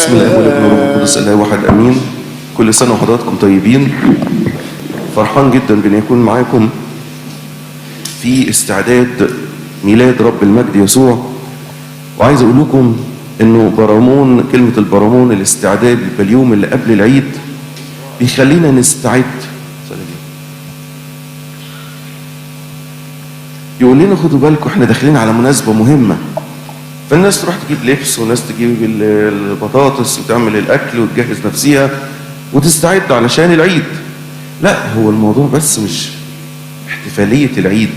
بسم الله والابن والروح القدس الله واحد امين. كل سنة وحضراتكم طيبين. فرحان جدا بان يكون معاكم في استعداد ميلاد رب المجد يسوع. وعايز اقول لكم انه برامون، كلمة البرامون الاستعداد باليوم اللي قبل العيد بيخلينا نستعد. يقول لنا خدوا بالكم احنا داخلين على مناسبة مهمة، فالناس تروح تجيب لبس وناس تجيب البطاطس وتعمل الاكل وتجهز نفسها وتستعد علشان العيد. لا، هو الموضوع بس مش احتفالية العيد،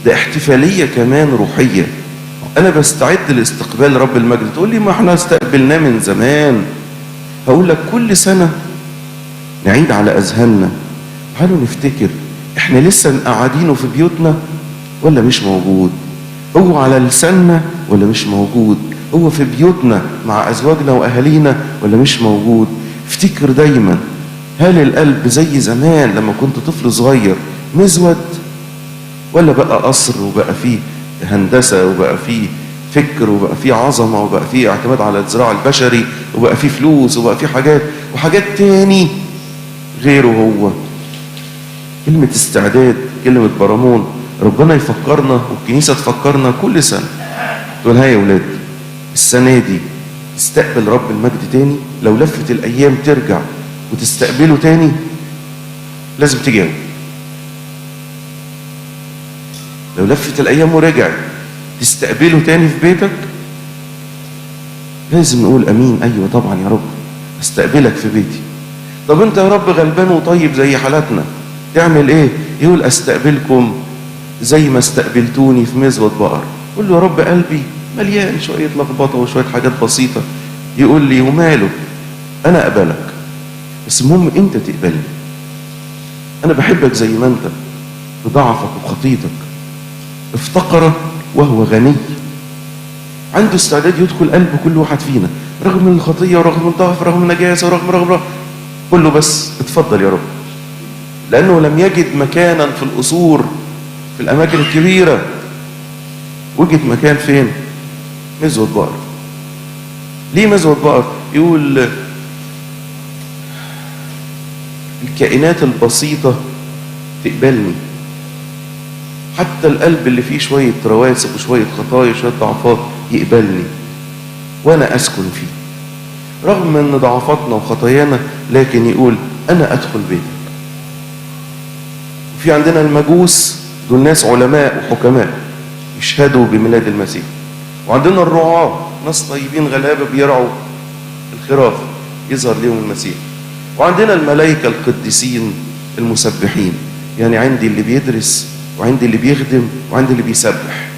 ده احتفالية كمان روحية. انا بستعد لاستقبال رب المجد. تقول لي ما احنا استقبلناه من زمان. هقول لك كل سنة نعيد على اذهاننا، تعالوا نفتكر احنا لسه مقعدينه في بيوتنا ولا مش موجود؟ هو على لساننا ولا مش موجود؟ هو في بيوتنا مع أزواجنا وأهالينا ولا مش موجود؟ افتكر دايما، هل القلب زي زمان لما كنت طفل صغير مزود، ولا بقى قصر وبقى فيه هندسة وبقى فيه فكر وبقى فيه عظمة وبقى فيه اعتماد على الزراع البشري وبقى فيه فلوس وبقى فيه حاجات وحاجات تاني غيره؟ هو كلمة استعداد، كلمة برامون، ربنا يفكرنا والكنيسة تفكرنا كل سنة. تقول ها يا ولاد، السنة دي استقبل رب المجد تاني. لو لفت الأيام ترجع وتستقبله تاني لازم تجاوب. لو لفت الأيام ورجعت تستقبله تاني في بيتك لازم نقول أمين، أيوة طبعا يا رب استقبلك في بيتي. طب أنت يا رب غلبان وطيب زي حالتنا، تعمل إيه؟ يقول أستقبلكم زي ما استقبلتوني في مزود بقر. قول له يا رب قلبي مليان شوية لخبطة وشوية حاجات بسيطة. يقول لي وماله، أنا أقبلك، بس المهم أنت تقبلني. أنا بحبك زي ما أنت، بضعفك وخطيتك. افتقر وهو غني، عنده استعداد يدخل قلب كل واحد فينا رغم الخطية ورغم الضعف رغم النجاسة ورغم رغم رغم قل له بس اتفضل يا رب، لأنه لم يجد مكانا في القصور في الأماكن الكبيرة. وجد مكان فين؟ مزود بقر. ليه مزود بقر؟ يقول الكائنات البسيطة تقبلني، حتى القلب اللي فيه شوية رواسب وشوية خطايا وشوية ضعفات يقبلني وأنا أسكن فيه. رغم أن ضعفاتنا وخطايانا، لكن يقول أنا أدخل بيتك. وفي عندنا المجوس، دول ناس علماء وحكماء يشهدوا بميلاد المسيح. وعندنا الرعاة، ناس طيبين غلابة بيرعوا الخراف، يظهر لهم المسيح. وعندنا الملائكة القديسين المسبحين. يعني عندي اللي بيدرس وعندي اللي بيخدم وعندي اللي بيسبح،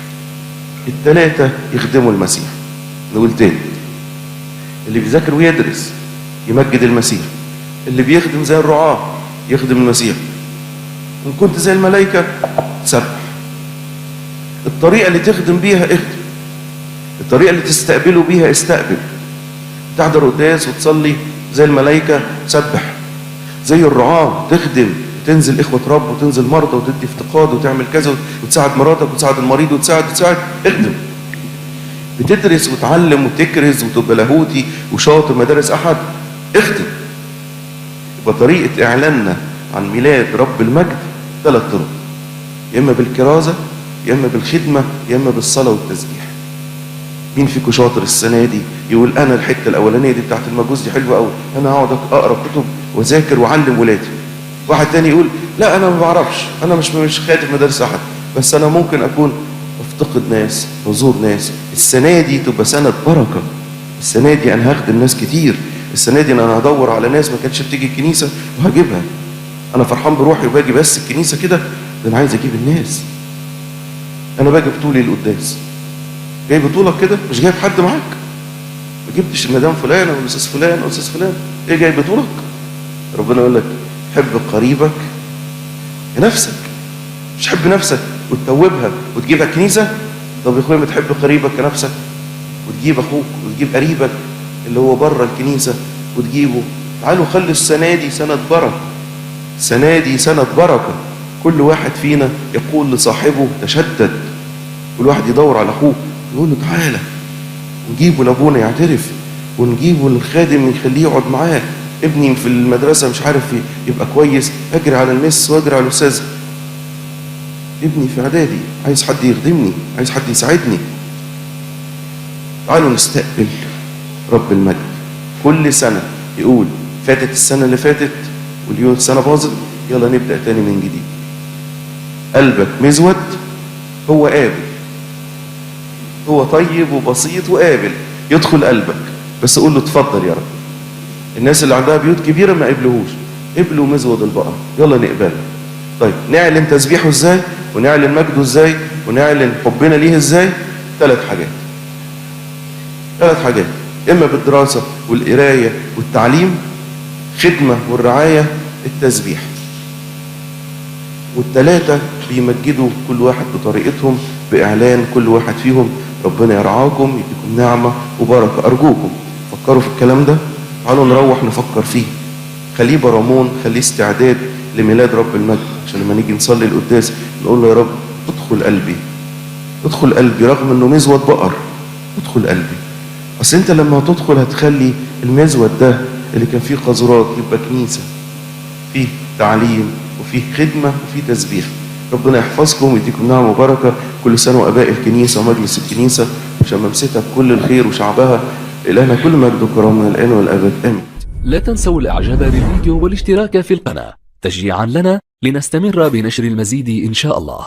الثلاثة يخدموا المسيح. نقول تاني، اللي بيذاكر ويدرس يمجد المسيح، اللي بيخدم زي الرعاة يخدم المسيح، وإن كنت زي الملائكة سبح. الطريقة اللي تخدم بيها اخدم، الطريقة اللي تستقبله بيها استقبل. تحضر قداس وتصلي زي الملائكة سبح، زي الرعاة تخدم، تنزل إخوة رب وتنزل مرضى وتدي افتقاد وتعمل كذا وتساعد مراتك وتساعد المريض وتساعد اخدم. بتدرس وتعلم وتكرز وتبقى لاهوتي وشاطر مدارس أحد، اخدم. يبقى طريقة إعلاننا عن ميلاد رب المجد ثلاث طرق، يا إما بالكرازة، يا إما بالخدمة، يا إما بالصلاة والتسبيح. مين فيكم شاطر السنة دي يقول أنا الحتة الأولانية دي بتاعت المجوس دي حلوة أوي، أنا هقعد أقرأ كتب وأذاكر وأعلم ولادي. واحد تاني يقول لا أنا ما بعرفش، أنا مش خادم مدارس أحد، بس أنا ممكن أكون أفتقد ناس وأزور ناس. السنة دي تبقى سنة بركة، السنة دي أنا هخدم ناس كتير، السنة دي أنا هدور على ناس ما كانتش بتيجي الكنيسة وهجيبها. أنا فرحان بروحي وباجي بس الكنيسة كده، ده أنا عايز أجيب الناس. أنا باجي بطولي القداس، جاي بطولك كده، مش جايب حد معاك، ما جبتش المدام فلان أو الأستاذ فلان أو الأستاذ فلان، إيه جاي بطولك؟ ربنا يقول لك حب قريبك نفسك. مش حب نفسك وتتوبها وتجيبها كنيسة؟ طب يا اخويا ما تحب قريبك كنفسك وتجيب أخوك وتجيب قريبك اللي هو بره الكنيسة وتجيبه. تعالوا خلي السنة دي سنة بركة، السنة دي سنة بركة. كل واحد فينا يقول لصاحبه تشدد، كل واحد يدور على أخوه يقول له تعالى، ونجيبه لأبونا يعترف. ونجيبه للخادم نخليه يقعد معاه. ابني في المدرسة مش عارف يبقى كويس، اجري على المس واجري على الاستاذ. ابني في اعدادي عايز حد يخدمني، عايز حد يساعدني. تعالوا نستقبل رب المجد. كل سنة يقول فاتت السنة اللي فاتت واليوم السنة باظت، يلا نبدأ تاني من جديد. قلبك مزود، هو قابل، هو طيب وبسيط وقابل يدخل قلبك، بس قول له اتفضل يا رب. الناس اللي عندها بيوت كبيرة ما قبلوهوش، قبلوا مزود البقر، يلا نقبله. طيب نعلن تسبيحه ازاي؟ ونعلن مجده ازاي؟ ونعلن حبنا ليه ازاي؟ 3 حاجات. 3 حاجات، اما بالدراسة والقراية والتعليم، خدمة والرعاية، التسبيح. والتلاتة بيمجدوا كل واحد بطريقتهم، بإعلان كل واحد فيهم. ربنا يرعاكم، يديكم نعمة وبركة. أرجوكم فكروا في الكلام ده، تعالوا نروح نفكر فيه. خليه برامون، خليه استعداد لميلاد رب المجد، عشان لما نيجي نصلي القداس نقول له يا رب ادخل قلبي، ادخل قلبي رغم انه مزود بقر، ادخل قلبي. اصل انت لما هتدخل هتخلي المزود ده اللي كان فيه قاذورات يبقى كنيسة، فيه تعليم وفيه خدمة وفيه تسبيح. ربنا يحفظكم ويديكم نعمة وبركة. كل سنة وآباء الكنيسة ومجلس الكنيسة وشمامستها بكل الخير وشعبها، إلهنا كل مجد وكرامة الآن والأبد، آمين. لا تنسوا الإعجاب بالفيديو والاشتراك في القناة تشجيعا لنا لنستمر بنشر المزيد إن شاء الله.